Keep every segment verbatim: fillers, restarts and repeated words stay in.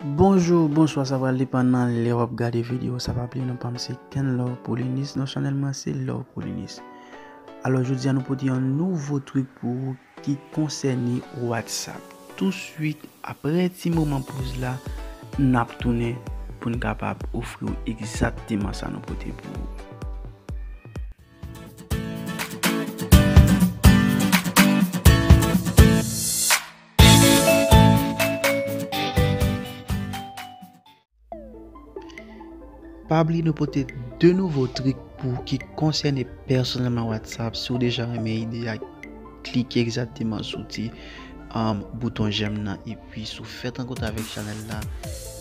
Bonjou, bonswa, sa pral depann nan lè w ap gade videyo sa. Pa bliye non pa m se Kenlove Paulinus, non chanèl mwen se Love Paulinus. Alò, jodi a nou pote yon nouvo trik pou ou ki konsène WhatsApp. Touswit, apre ti moman poz la, n ap tounen pou n kapab ofri w egzakteman sa nou pote pou ou. Pa bliye nou pote de nouvo trik pou ki konsène pèsonèlman WhatsApp. Si w deja renmen ide a, klike egzakteman sou ti, um, bouton j'aime nan, epi si w fèt rankontre avèk chanèl la,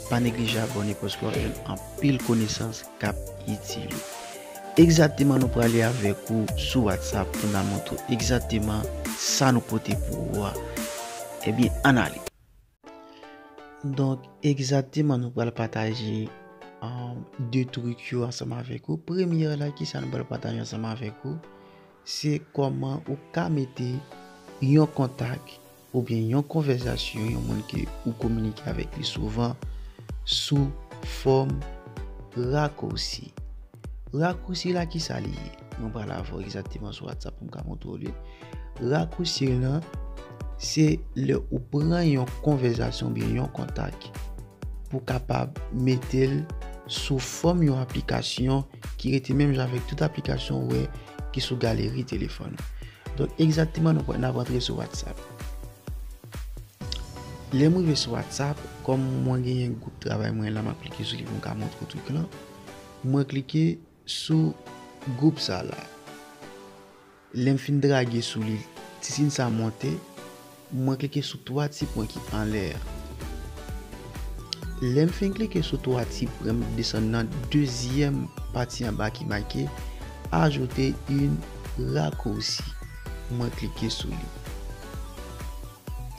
pa neglije abòne paske w ap jwenn anpil konesans k ap itil ou. Egzakteman, nou prale avèk ou sou WhatsApp pou n al montre w egzakteman sa nou pote pou ou a. Ebyen, ann ale. Donk, egzakteman, nou pral pataje, um, de trik yo ansanm avèk ou. Premye la, ki sa nou pral pataje ansanm avèk ou? Se kòman ou ka mete yon kontak oubyen yon konvèsasyon, yon moun ke ou kominike avèk li souvan, sou fòm rakousi. Rakousi la, ki sa li ye? Mwen pral avè w egzakteman sou WhatsApp pou m ka montre w li. Rakousi lan, se lè ou pran yon konvèsasyon oubyen yon kontak pou kapab mete l sou fòm yon aplikasyon ki rete menm jan avèk tout aplikasyon ou wè ki sou galeri telefòn ou. Donk, egzakteman, nou pral, n ap rantre sou WhatsApp. Lè m rive sou WhatsApp, kòm mwen genyen gwoup travay mwen la, m ap klike sou li pou m ka montre w trik lan. Mwen klike sou gwoup sa la. Lè m fin drage sou li, ti siy sa monte, mwen klike sou twa ti pwen ki anlè a. Lè m fin klike sou twa ti pwen, m desann nan dezyèm pati anba ki make Ajouter un raccourci. Mwen klike sou li.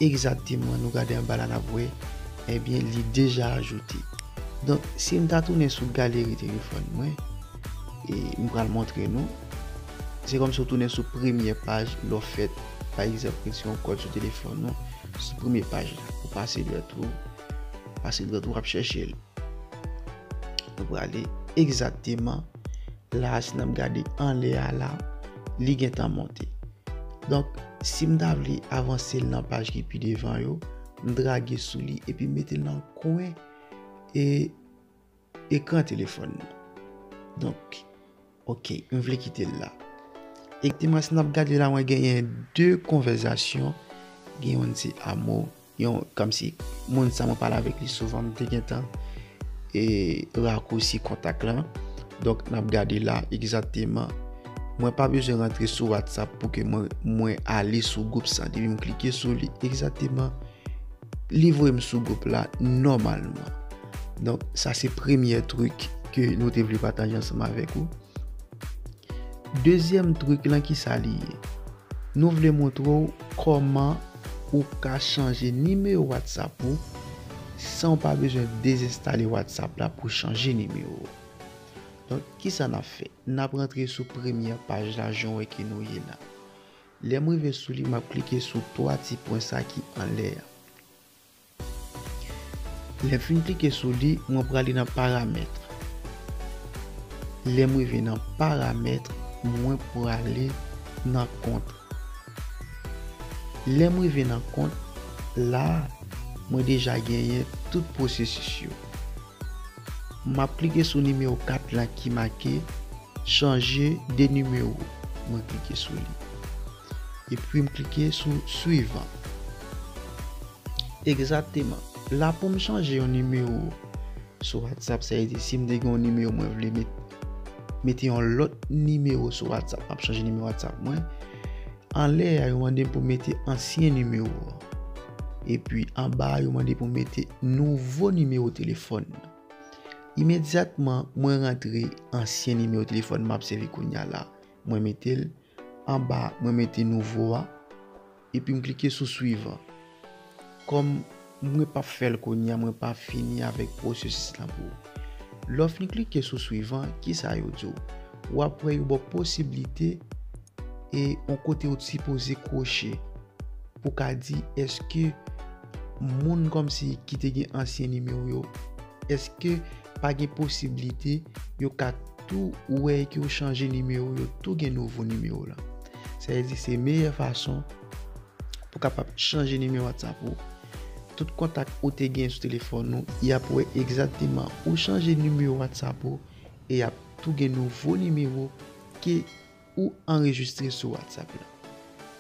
Egzakteman, nou gade anba la, n ap wè, ebyen, li deja ajoute. Donk, si m ta tounen sou galeri telefòn mwen, e m pral montre nou, se kòmsi w tounen sou premyè paj lè w fèt, pa egzanp, retire yon kòd sou telefòn ou, sou premye paj la, ou pase dwèt ou, pase dwèt ou, w ap chèche l. Nou prale egzakteman la, si n ap gade anlè a la, li gentan monte. Donk, si m ta vle avanse l nan paj ki pi devan yo, m drage sou li epi m mete l nan kwen e ekran telefòn nan. Donk, oke, m vle kite l la. Egzakteman, si n ap gade la, mwen genyen de konvèsasyon. Gen youn se Amo, yon, kòmsi moun sa mwen pale avèk li souvan, m te gentan e rakousi kontak lan. Donk, n ap gade la egzakteman. Mwen pa bezwen rantre sou WhatsApp pou ke mwen, mwen ale sou gwoup sa. Depi m klike sou li egzakteman, li voye m sou gwoup la nòmalman. Donk, sa se premyè trik ke nou te vle pataje ansanm avèk ou. Dezyèm trik lan, ki sa li ye? Nou vle montre w kòman ou ka chanje nimewo WhatsApp ou san w pa bezwen dezenstale WhatsApp la pou chanje nimewo. Donk, ki sa n ap fè? N ap rantre sou premyè paj la, jan w wè ke nou ye la. Lè m rive sou li, m ap klike sou twa ti pwen sa ki anlè a. Lè m fin klike sou li, mwen prale nan paramèt. Lè m rive nan paramèt, mwen prale nan kont. Lè m rive nan kont, la, mwen deja genyen tout pwosesis yo. M ap klike sou nimewo kat lan ki make chanje de nimewo. Mwen klike sou li. Epi m klike sou swivan. Egzakteman. La pou m chanje yon nimewo sou WhatsApp, sa vle di si m te gen yon nimewo mwen vle met, mete yon lòt nimewo sou WhatsApp, m ap chanje nimewo WhatsApp mwen. Anlè a, yo mande m pou m mete ansyen nimewo a. Epi anba a, yo mande pou m mete nouvo nimewo telefòn nan. Imedyatman, mwen rantre ansyen nimewo telefòn m ap sèvi kounye a la. Mwen mete l. Anba, mwen mete nouvo a. Epi m klike sou swivan. Kòm mwen p ap fè l kounye a, mwen pa fini avèk pwosesis lan pou ou. Lè w fin klike sou swivan, ki sa yo di w? W ap wè yo ba w posiblite e yon kote ou sipoze kwoche pou ka di èske moun kòmsi ki te gen ansyen nimewo yo, èske pa gen posiblite yo ka tou wè ke w chanje nimewo, yo tou gen nouvo nimewo la? Sa vle di se meyè fason pou kapab chanje nimewo WhatsApp ou. Tout kontak ou te gen sou telefòn ou, y ap wè egzakteman ou chanje nimewo WhatsApp ou e y ap tou gen nouvo nimewo ke ou anrejistre sou WhatsApp la.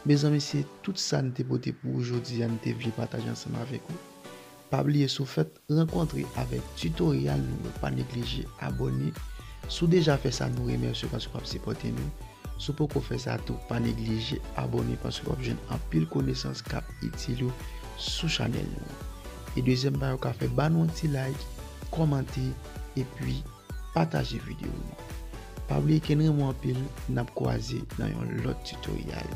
Mezanmi, se tout sa n te pote pou ou jodi a, n te vle pataje ansanm avèk ou. Pa bliye, si w fèt rankontre avèk titoryal nou yo, pa neglije abòne. Si w deja fè sa, nou remèsye w paske w ap sipòte nou. Si w poko fè sa tou, pa neglije abòne paske w ap jwenn anpil konesans k ap itil ou sou chanèl nou an. E dezyèm bagay, ou ka fè ba nou yon ti like, kòmante, epi pataje videyo nou. Pa bliye ke n renmen w anpil, n ap kwaze nan yon lòt titoryal.